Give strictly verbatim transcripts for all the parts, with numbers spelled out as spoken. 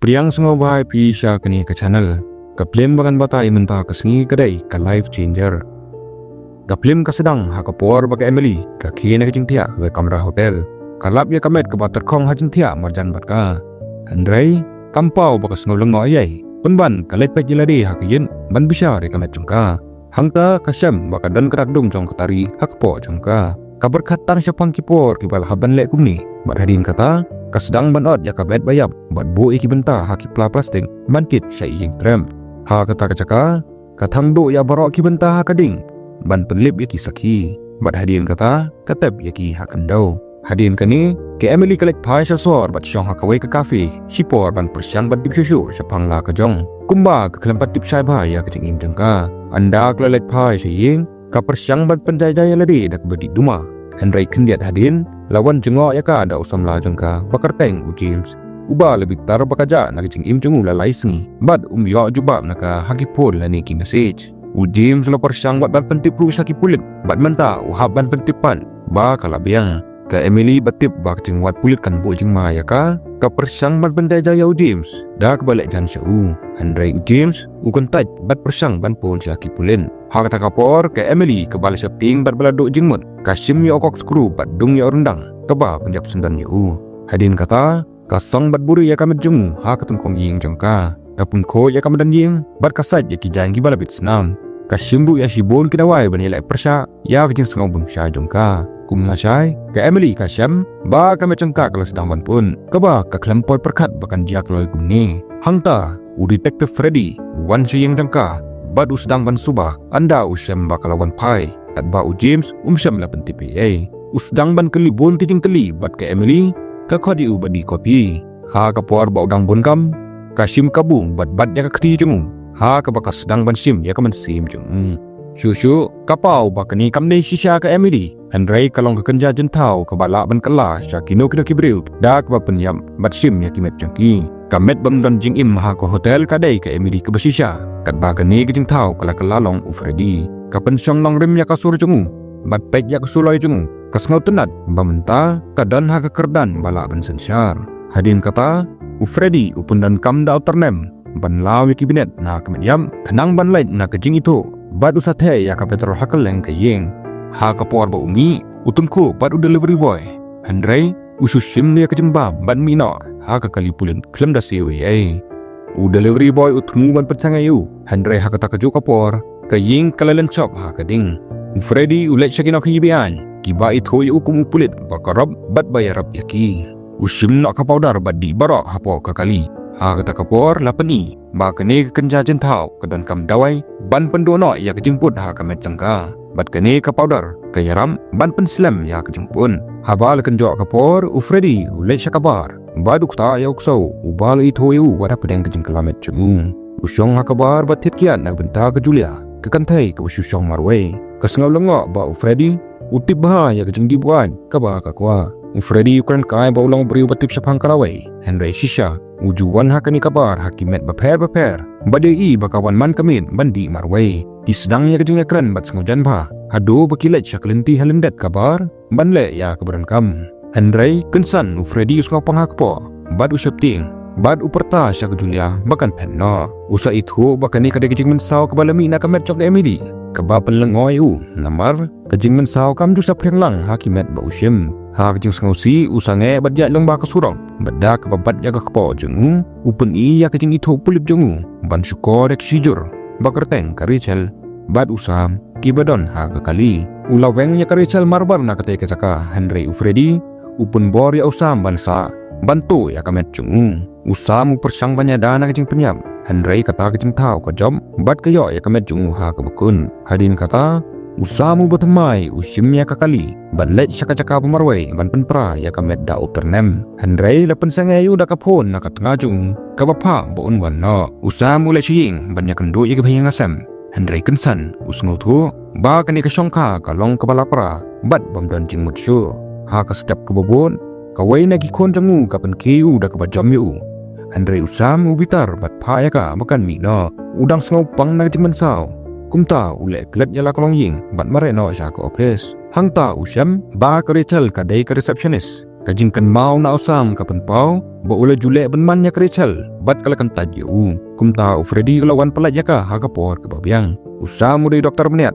Pdiang sngewbha ïa phi sha kane ka channel. Ka phlim ba ngan batai mynta ka sngi ka dei ka Life Changer. Ka phlim ka sdang ha ka por ba ka Emily ka khie na ka jingthiah ha ka kamra hotel. Ka lap ïa ka met kaba tyrkhong ha jingthiah marjan bad ka. Hynrei kam paw ba ka sngew lyngngoh ei ei. Pynban ka leit peit ïa lade ha ka ïing ban bishar ïa ka met jong ka. Hangta ka shem ba ka don ka dak dung jong ka tari ha ka poh jong ka. Ka pyrkhat tang shaphang ki por kiba la hap ban leh kumne. Bad hadien kata ka sdang ban ot ïa ka bed ba ïap bad buh ïa ki bynta ha ki pla plastik ban kit sha ïing trep. Ha kata ka jaka ka thang duh ïa baroh ki bynta ha ka ding ban pynlip ïa ki sakhi. Bad hadien kata ka tep ïa ki ha khyndew. Hadien kane ka Emily ka leit phai sha sor bad shong ha kawei ka cafe shipor ban pyrshang ban tip shuh shuh shaphang la ka jong. Kumba ka khlem pat tip shai bha ïa ka jingim jong ka. Ynda ka la leit phai sha ïing ka pyrshang ban pynjai jai ïa lade da kaba dih duma. Hynrei khyndiat hadien la wan jngoh ïa ka da u samla jong ka ba kyrteng u James, uba la bitar ba ka jah na ka jingim jong u la lai sngi bad um ïoh jubab na ka ha ki phone lane ki message. U James la pyrshang bad ban pyntip ruh sha ki pulit bad mynta u hap ban pyntip pat ba ka la biang. Ka Emily ba tip ba ka jingwad pulit kan buh jingma ïa ka, ka pyrshang ban pynjai jai ïa u James da kaba leh jan sha u. Hynrei u James u kyntait bad pyrshang ban phone sha ki pulit. Ha kata ka por ka Emily kaba la sheptieng bad ba la duh jingmut ka shim ïa u corkscrew bad dung ïa u ryndang kaba pynïap syndon ïa u. Hadien kata ka song bad buhrieh ïa ka met jong u ha ka tyngkhong ïing jong ka. Ka pynkhuid ïa ka madan ïing bad ka sait ïa ki jaiñ kiba la bit snam. Ka shim ruh ïa shibun ki dawai ban ïaleh pyrshah ïa ka jingsngew bymshai jong ka. Kum lashai ka Emily ka shem ba ka met jong ka ka la sdang ban pun, kaba ka khlem poi pyrkhat ba kan jia kloi kumne. Hangta u Detective Freddy u wan sha ïing jong ka bad u sdang ban suba ynda u shem ba ka la wan phai. Katba u James um shym la pyntip ei ei. U sdang ban kylli bun ki jingkylli bad ka Emily ka khot ïa u ban dih copy. Ha ka por ba u dang bun kam ka shim kabu bad bat ïa ka kti jong u ha kaba ka sdang ban shim ïa ka mynsiem jong u. Shuh shuh ka paw ba kane kam dei shisha ka Emily, hynrei ka long ka kynja jingthaw kaba lah ban kylla sha kino kino ki briew da kaba pynïap bad shim ïa ki met jong ki. Ka met bym don jingim ha ka hotel ka dei ka Emily kaba shisha. Katba kane ka jingthaw ka la kylla long u Freddy. Ka pynshong nongrim ïa ka sur jong u bad peit ïa ka suloi jong u. Ka sngewtynnat ba mynta ka don ha ka kyrdan ba lah ban synshar. Hadien kata u Freddy u pyndonkam da u tyrnem ban law ïa ki binet na ka met ïap khnang ban lait na ka jingithuh bad u sa theh ïa ka petrol ha kylleng ka ïing. Ha ka por ba u mih u tyngkhuh bad u delivery boy, hynrei u shu shim ïa ka jingbam bad mih noh ha ka kali pulit khlem da siew ei ei. U delivery boy u thmu ban pynsangeh ïa u, hynrei ha kata kajuh ka por ka ïing ka la lynshop ha ka ding. U Freddy u leit sha ki nongkhaïi be-aiñ kiba ithuh ïa u kum u pulit ba korob bad ba ïarap ïa ki. U shim noh ka powder bad dih baroh hapoh ka kali. Ha kata ka por la pyni ba kane ka kynja jingthaw ka donkam dawai ban pynduh noh ïa ka jingput ha ka met jong ka. Bad kane ka powder ka ïarap ban pynslem ïa ka jingpun. Haba la kynjoh ka por u Freddy u leit sha ka bar bad u ktah ïa u ksew uba la ithuh ïa u wat hapdeng ka jingkylla met jong u. U shong ha ka bar bad thied kiad na ka bynta ka Julia, ka kynthei kaba shu shong marwei. Ka sngew lyngngoh ba u Freddy u tip bha ïa ka jingdih buaid kaba ka kwah. U Freddy u kren kai ba u long u briew ba tip shaphang ka lawei, hynrei shisha u ju wan ha kane ka bar ha ki met bapher bapher bad ïohi ba ka wan man ka miet ban dih marwei. Ki sdang ïa ka jingïakren bad sngewjan bha haduh ba ki leit sha ka lynti ha lyndet ka bar ban leh ïa kaba donkam. Hynrei kynsan u Freddy u sngewpang ha kpoh bad u sheptieng bad u pyrta sha ka Julia ba kan phet noh. U sa ithuh ba kane ka dei ka jingmynsaw kaba la mih na ka met jong ka Emily kaba pynlyngngoh ïa u, namar ka jingmynsaw kam ju saphriang lang ha ki met ba u shim. Ha ka jingsngewsih u sangeh bad ïaid lyngba ka surok bad da kaba bat ïa ka kpoh jong u, u pyni ïa ka jingithuh pulit jong u ban shukor ïa ka shijur ba kyrteng ka Rachel bad u Sam kiba don ha ka kali. U la weng ïa ka Rachel marbar na katei ka jaka, hynrei u Freddy u pynbor ïa u Sam ban sah ban tuh ïa ka met jong u. U Sam u pyrshang ban ïada na ka jingpynïap, hynrei kata ka jingthaw ka jop bad ka ïoh ïa ka met jong u ha kaba kut. Hadien kata u Sam u ba thymmai u shim ïa ka kali bad leit sha ka jaka ba marwei ban pynpra ïa ka met da u tyrnem. Hynrei la pynsangeh ïa u da ka phone na ka tnga jong u kaba phah ba un wan noh. U Sam u leit sha ïing ban ïakynduh ïa ki bahaïing hasem. Hynrei kynsan u sngewthuh ba kane ka shongkha ka long kaba lapra bad bym don jingmut shuh. Ha ka step kaba bud kawei na ki khun jong u ka pynkhie ïa u da kaba jom ïa u. Hynrei u Sam u bitar bad phah ïa ka ba kan mih noh. U dang sngewpang na ka jingmynsaw. Kumta u leh klet ïa la ka longïing bad mareh noh sha ka ophis. Hangta u shem ba ka Rachel ka dei ka receptionist Ka jingkynmaw na u Sam ka pynpaw ba u la ju leh bynman ïa ka Rachel bad ka la kyntait ïa u. Kumta u Freddy u la wan pyllait ïa ka ha ka por kaba biang. U Sam u dei doktor bniat,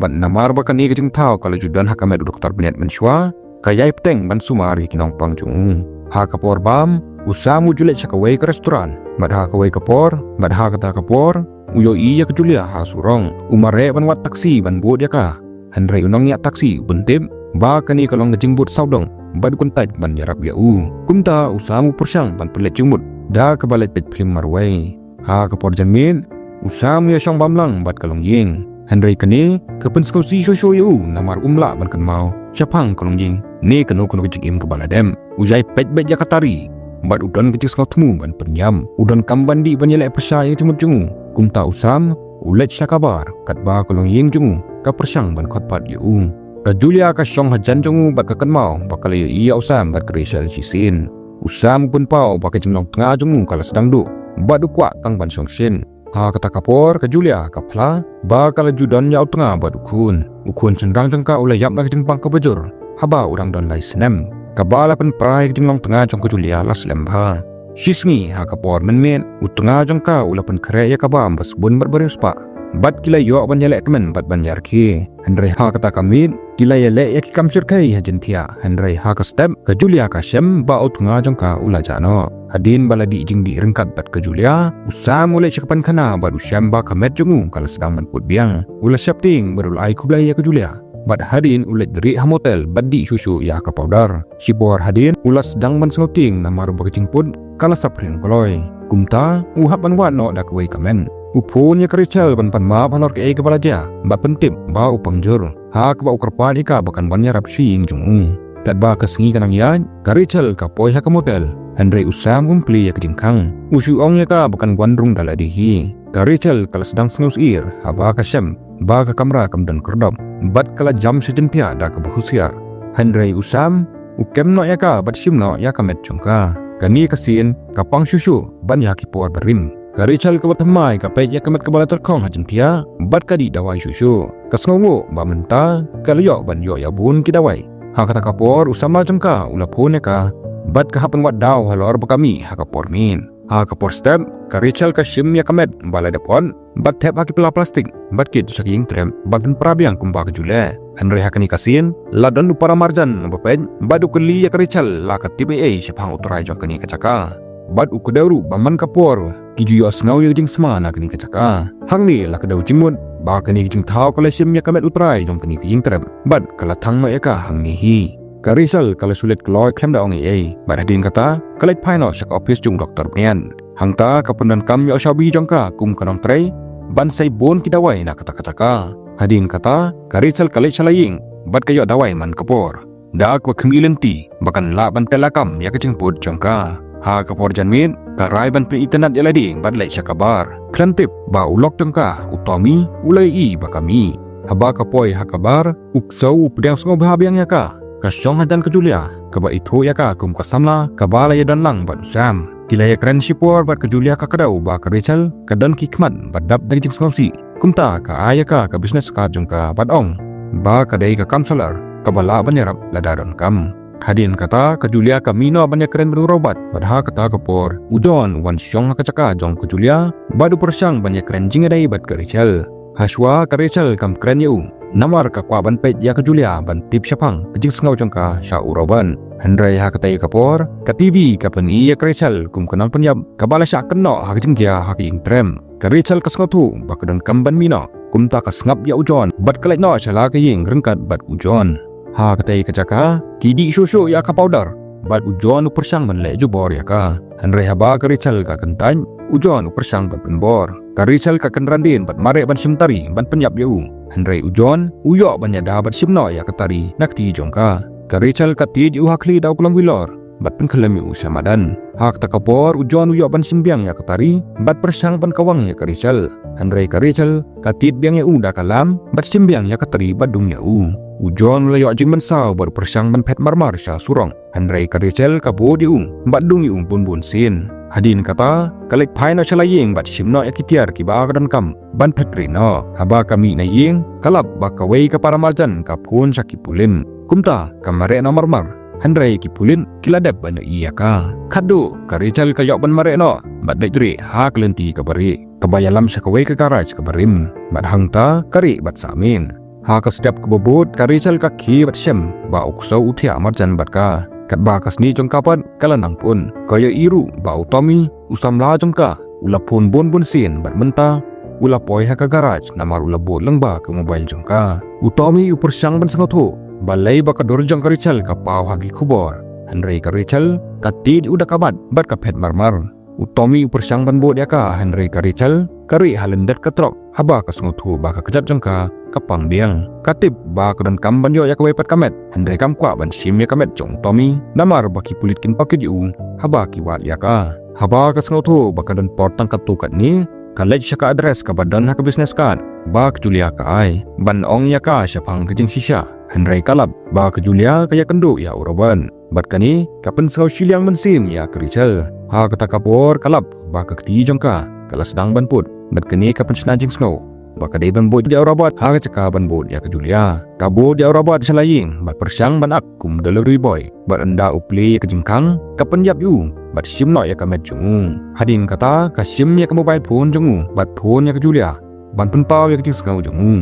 bad namar ba kane ka jingthaw ka la ju don ha ka met u doktor bniat mynshuwa, ka ïai bteng ban sumar ïa ki nongpang jong u. Ha ka por bam, u Sam u ju leit sha kawei ka restaurant, bad ha kawei ka por, bad ha kata ka por u ïohi ïa ka Julia ha surok. U mareh ban wad taxi ban bud ïa ka, hynrei u nongñiah taxi u pyntip ba kane ka long ka jingbud sawdong bad u kyntait ban ïarap ïa u. Kumta u Sam u pyrshang ban pynleit jingmut da kaba leit peit phlim marwei. Ha ka por janmiet, u Sam u ïashong bam lang bad ka longïing. Hynrei kane ka pynsngewsih shuh shuh ïa u namar um lah ban kynmaw shaphang ka longïing ne kano kano ka jingim kaba la dep. U ïai peit beit ïa ka tari bad u don ka jingsngewthmu ban pynïap. U donkam ban dih ban ïaleh pyrshah ïa ka jingmut jong u. Kumta u Sam u leit sha ka bar katba ka longïing jong u ka pyrshang ban khot pat ïa u. Ka Julia ka shong hajan jong u bad ka kynmaw ba ka la ïohi ïa u Sam bad ka Rachel shisien. U Sam u pynpaw ba ka jinglong tnga jong u ka la sdang duh bad u kwah tang ban shong shen. Ha kata ka por ka Julia ka phla ba ka la ju don ïa u tnga bad u khun. U khun shynrang jong ka u la ïap na ka jingpang kaba jur haba u dang don lai snem, kaba la pynpra ïa ka jinglong tnga jong ka Julia la slem bha. Shisngi ha ka por mynmiet, u tnga jong ka u la pynkhreh ïa ka bam ba sbun bad ba riewspah, bad ki la ïoh ban ïaleh kmen bad ban ïarkhie. Hynrei ha kata ka miet ki la ïaleh ïa ki kam shyrkhei ha jingthiah. Hynrei ha ka step ka Julia ka shem ba u tnga jong ka u la jah noh. Hadien ba la dih jingdih ryngkat bad ka Julia, u Sam u leit sha ka painkhana bad u shem ba ka met jong u ka la sdang ban put biang. U la sheptieng bad u la ai khublei ïa ka Julia. Bad hadien u leit rieh ha motel bad dih shuh shuh ïa ka powder. Shipor hadien u la sdang ban sngewtieng namar ba ka jingput ka la saphriang kloi. Kumta u hap ban wad noh da kawei ka met. U phone ïa ka Rachel ban pan map halor kaei kaba la jia bad pyntip ba u pang jur, ha kaba u kyrpad ïa ka ba kan wan ïarap sha ïing jong u. Katba ka sngi ka nang ïaid, ka Rachel ka poi ha ka motel, hynrei u Sam um plie ïa ka jingkhang. U shu ong ïa ka ba kan wan rung da lade hi. Ka Rachel ka la sdang sngewsyier haba ka shem ba ka kamra kam don khyrdop, bad ka la jam sha jingthiah da kaba husiar. Hynrei u Sam u kem noh ïa ka bad shim noh ïa ka met jong ka. Kane ka sien ka pang shuh shuh ban ïa ki por barim. Ka Rachel kaba thymmai ka peit ïa ka met kaba la tyrkhong ha jingthiah bad ka dih dawai shuh shuh. Ka sngewnguh ba mynta ka la ïoh ban ïoh ïa bun ki dawai. Ha kata ka por u samla jong ka u la phone ïa ka bad ka hap ban wad daw halor ba ka mih ha ka por miet. Ha ka por step ka Rachel ka shim ïa ka met ba la dep ot bad thep ha ki pla plastik bad kit sha ka ïingtrep bad pynpra biang kumba ka ju leh. Hynrei ha kane ka sien la don u paramarjan ba peit bad u kylli ïa ka Rachel la ka tip ei ei shaphang u trai jong kane ka jaka. Bad u kdew ruh ba man ka por ki ju ïohsngew ïa ka jingsma na kane ka jaka. Hangne la kdew jingmut ba kane ka jingthaw ka la shim ïa ka met u trai jong kane ka ïingtrep bad ka la thang noh ïa ka hangne hi. Ka Rachel ka la shu leit kloi khlem da ong ei ei bad hadien kata ka leit phai noh sha ka ophis jong u doktor bniat. Hangta ka pyndonkam ïa u shabi jong ka kum ka nongtrei ban sei bun ki dawai na kata ka jaka. Hadien kata ka Rachel ka leit sha la ïing bad ka ïoh dawai man ka por, da kaba khmih lynti ba kan lah ban pynlakam ïa ka jingput jong ka. Ha ka por janmiet ka rai ban pynitynnad ïa lade bad leit sha ka bar. Khlem tip ba u lok jong ka u Tommy u la ïohi ba ka mih. Haba ka poi ha ka bar, u ksew u pdiang sngewbha biang ïa ka. Ka shong hajan ka Julia kaba ithuh ïa ka kum ka samla kaba la ïadon lang bad u Sam. Ki la ïakren shipor bad ka Julia ka kdew ba ka Rachel ka don ki khmat ba dap da ka jingsngewsih. Kumta ka ai ïa ka ka business card jong ka bad ong ba ka dei ka counselor kaba lah ban ïarap lada donkam. Hadien kata ka Julia ka mih noh ban ïakren bad u Robert, bad ha kata ka por u John u wan shong ha ka jaka jong ka Julia bad u pyrshang ban ïakren jingïadei bad ka Rachel. Hashwa ka Rachel kam kren ïa u namar ka kwah ban peit ïa ka Julia ban tip shaphang ka jingsngew jong ka sha u Robert. Hynrei ha katei ka por ka T V ka pyni ïa ka Rachel kum ka nongpynïap kaba la shah kynnoh ha ka jingjia ha ka ïingtrep. Ka Rachel ka sngewthuh ba ka donkam ban mih noh, kumta ka sngap ïa u John bad ka leit noh sha la ka ïing ryngkat bad u John. Ha katei ka jaka ki dih shuh shuh ïa ka powder bad u John u pyrshang ban leh jubor ïa ka. Hynrei haba ka Rachel ka kyntait, u John u pyrshang ban pynbor. Ka Rachel ka kynran dien bad mareh ban shim tari ban pynïap ïa u. Hynrei u John u ïoh ban ïada bad shim noh ïa ka tari na kti jong ka. Ka Rachel ka tied ïa u ha khlieh da u klam wilor bad pynkhyllem ïa u sha madan. Ha kata ka por u John u ïoh ban shim biang ïa ka tari bad pyrshang ban kawang ïa ka Rachel. Hynrei ka Rachel ka tied biang ïa u da ka lam bad shim biang ïa ka tari bad dung ïa u. U John u la ïoh jingmynsaw bad u pyrshang ban phet marmar sha surok. Hynrei ka Rachel ka bud ïa u bad dung ïa u bun bun sien. Hadien kata ka leit phai noh sha la ïing bad shim noh ïa ki tiar kiba ka donkam ban phet ri noh. Haba ka mih na ïing ka lap ba kawei ka paramarjan ka phone sha ki pulit. Kumta ka mareh noh marmar Hynrei ki pulit ki la dep ban ïohi ïa ka. Khatduh ka Rachel ka ïoh ban mareh noh bad leit rieh ha ka lynti kaba rieh, kaba ïalam sha kawei ka garage kaba rim, bad hangta ka rieh bad sah miet. Ha ka step kaba bud ka Rachel ka khie bad shem ba u ksew u thiah marjan bad ka. Katba ka snieh jong ka pat ka la nang pun, ka ïohi ruh ba u Tommy, u samla jong ka, u la phone bun bun sien bad mynta u la poi ha ka garage namar u la bud lyngba ka mobile jong ka. U Tommy u pyrshang ban sngewthuh balei ba ka dur jong ka Rachel ka paw ha ki khubor, hynrei ka Rachel ka tied u da ka bat bad ka phet marmar. U Tommy u pyrshang ban bud ïa ka, hynrei ka Rachel ka rieh ha lyndet ka trok haba ka sngewthuh ba ka kjat jong ka ka pang biang. Ka tip ba ka donkam ban ïoh ïa kawei pat ka met, hynrei kam kwah ban shim ïa ka met jong u Tommy namar ba ki pulit kin pynkit ïa u haba ki wad ïa ka. Haba ka sngewthuh ba ka don por tang katto katne, ka leit sha ka address kaba don ha ka business card ba ka Julia ka ai ban ong ïa ka shaphang ka jingshisha, hynrei ka lap ba ka Julia ka ïakynduh ïa u Robert. Bad kane ka pynsngew shiliang mynsiem ïa ka Rachel. Ha kata ka por ka lap ba ka kti jong ka ka la sdang ban put, bad kane ka pynshna jingsngew ba ka dei ban bud ïa u Robert ha ka jaka ban bud ïa ka Julia. Ka bud ïa u Robert sha la ïing bad pyrshang ban act kum delivery boy, bad ynda u plie ïa ka jingkhang ka pynïap ïa u bad shim noh ïa ka met jong u. Hadien kata ka shim ïa ka mobile phone jong u bad phone ïa ka Julia ban pynpaw ïa ka jingsngew jong u.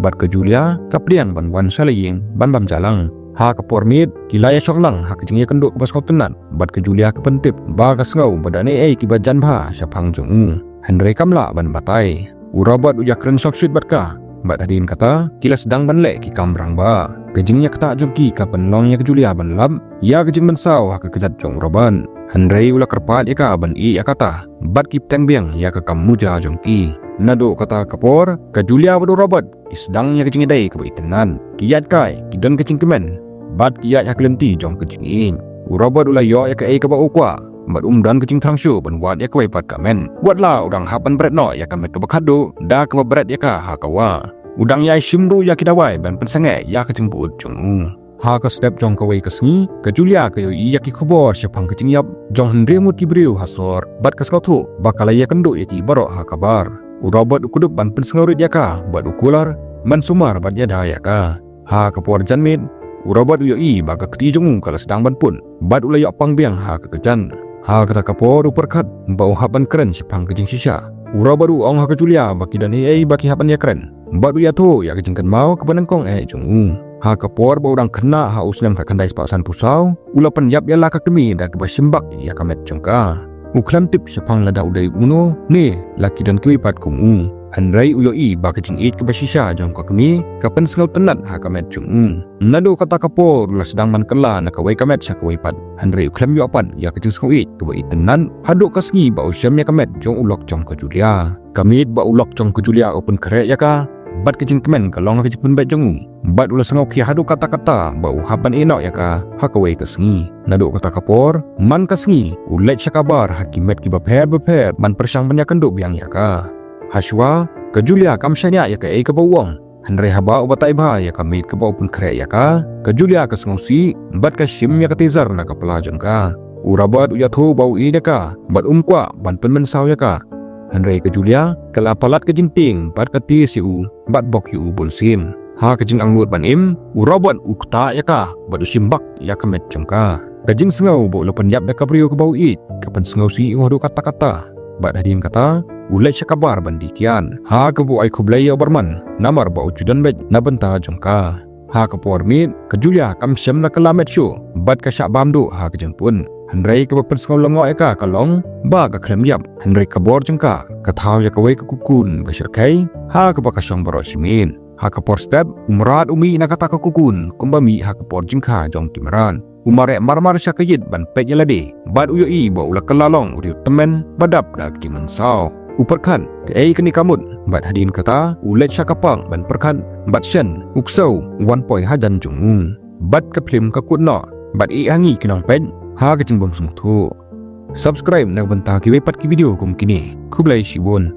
Bad ka Julia ka pdiang ban wan sha la ïing ban bam ja lang. Ha ka por miet ki la ïashong lang ha ka jingïakynduh kaba sngewtynnat, bad ka Julia ka pyntip ba ka sngew ba don ei ei kiba jan bha shaphang jong u, hynrei kam lah ban batai. U Robert u ïakren shongshit bad ka, bad hadien kata ki la sdang ban leh ki kam rangbah. Ka jingïaktah jong ki ka pynlong ïa ka Julia ban lap ïa ka jingmynsaw ha ka kjat jong u Robert, hynrei u la kyrpad ïa ka ban ïeh ïa kata bad ki bteng biang ïa ka kam muja jong ki. Naduh kata ka por ka Julia bad u Robert ki sdang ïa ka jingïadei kaba itynnat. Ki ïaid kai, ki don ka jingkmen bad ki ïaid ha ka lynti jong ka jingïeit. U Robert u la ïoh ïa kaei kaba u kwah bad um don ka jingthrang shuh ban wad ïa kawei pat ka met. Watla u dang hap ban bret noh ïa ka met kaba khatduh da kaba bret ïa ka ha ka wah, u dang ïai shim ruh ïa ki dawai ban pynsangeh ïa ka jingpyut jong u. Ha ka step jong kawei ka sngi ka Julia ka ïohi ïa ki khubor shaphang ka jingïap jong hynriew ngut ki briew ha sor bad ka sngewthuh ba ka la ïakynduh ïa ki baroh ha ka bar. U Robert u kdup ban pynsngewrit ïa ka bad u kular ban sumar bad ïada ïa ka. Ha ka por janmiet u Robert u ïohi ba ka kti jong u ka la sdang ban pun bad u la ïoh pang biang ha ka kjat. Ha kata ka por u pyrkhat ba u hap ban kren shaphang ka jingshisha. U Robert u ong ha ka Julia ba ki don ei ei ba ki hap ban ïakren bad u ïathuh ïa ka jingkynmaw kaba nyngkong eh jong u. Ha ka por ba u dang khynnah ha u snem khatkhyndai spah sanphew saw, u la pynïap ïa la ka kmie da kaba shim bak ïa ka met jong ka. U khlem tip shaphang lada u dei uno ne la ki don kiwei pat kum u, hynrei u ïohi ba ka jingïeit kaba shisha jong ka kmie ka pynsngewtynnat ha ka met jong u. Naduh kata ka por u la sdang ban kylla na kawei ka met sha kawei pat, hynrei u khlem ïoh pat ïa ka jingsngewïeit kaba itynnat haduh ka sngi ba u shem ïa ka met jong u lok jong ka Julia. Ka miet ba u lok jong ka Julia u pynkhreh ïa ka bad ka jingkmen ka long ha ka jingpynbeit jong u, bad u la sngewkhia haduh katta katta ba u hap ban ïehnoh ïa ka ha kawei ka sngi. Naduh kata ka por man ka sngi u leit sha ka bar ha ki met kiba pher bapher ban pyrshang ban ïakynduh biang ïa ka. Hashwa ka Julia kam shaniah ïa kaei kaba u ong, hynrei haba u batai bha ïa ka miet kaba u pynkhreh ïa ka, ka Julia ka sngewsih bad ka shim ïa ka taser na ka pla jong ka. U Robert u ïathuh ba u ïeit ïa ka bad um kwah ban pynmynsaw ïa ka, hynrei ka Julia ka la palat ka jingtieng bad ka tis ïa u bad bok ïa u bun sien. Ha ka jingangnud ban im u Robert u ktah ïa ka bad u shim bak ïa ka met jong ka. Ka jingsngew ba u la pynïap da ka briew kaba u ïeit ka pynsngewsih ïa u haduh katta katta, bad hadien kata u leit sha ka bar ban die kiad ha kaba u ai khublei ïa u barman namar ba u ju don beit na bynta jong ka. Ha ka por miet ka Julia kam shym la kylla met shuh bad ka shah bam duh ha ka jingpyut, hynrei kaba pynsngew lyngngoh ïa ka ka long ba ka khlem ïap, hynrei ka bor jong ka ka thaw ïa kawei ka kukun ba shyrkhei ha kaba ka shong baroh shi miet. Ha ka por step u mrad u mih na kata ka kukun kumba mih ha ka por jingkha jong ki mrad. U mareh marmar sha ka ïit ban peit ïa lade bad u ïohi ba u la kylla long u riew tymmen ba dap da ka jingmynsaw. U pyrkhat kaei kane ka mut bad hadien kata u leit sha ka park ban pyrkhat bad shen u ksew u wan poi hajan jong u. Bad ka phlim ka kut noh bad ïeh ha ngi ki nongpeit ha ka jingbym sngewthuh. Subscribe na ka bynta kiwei pat ki video kum kine. Khublei shibun.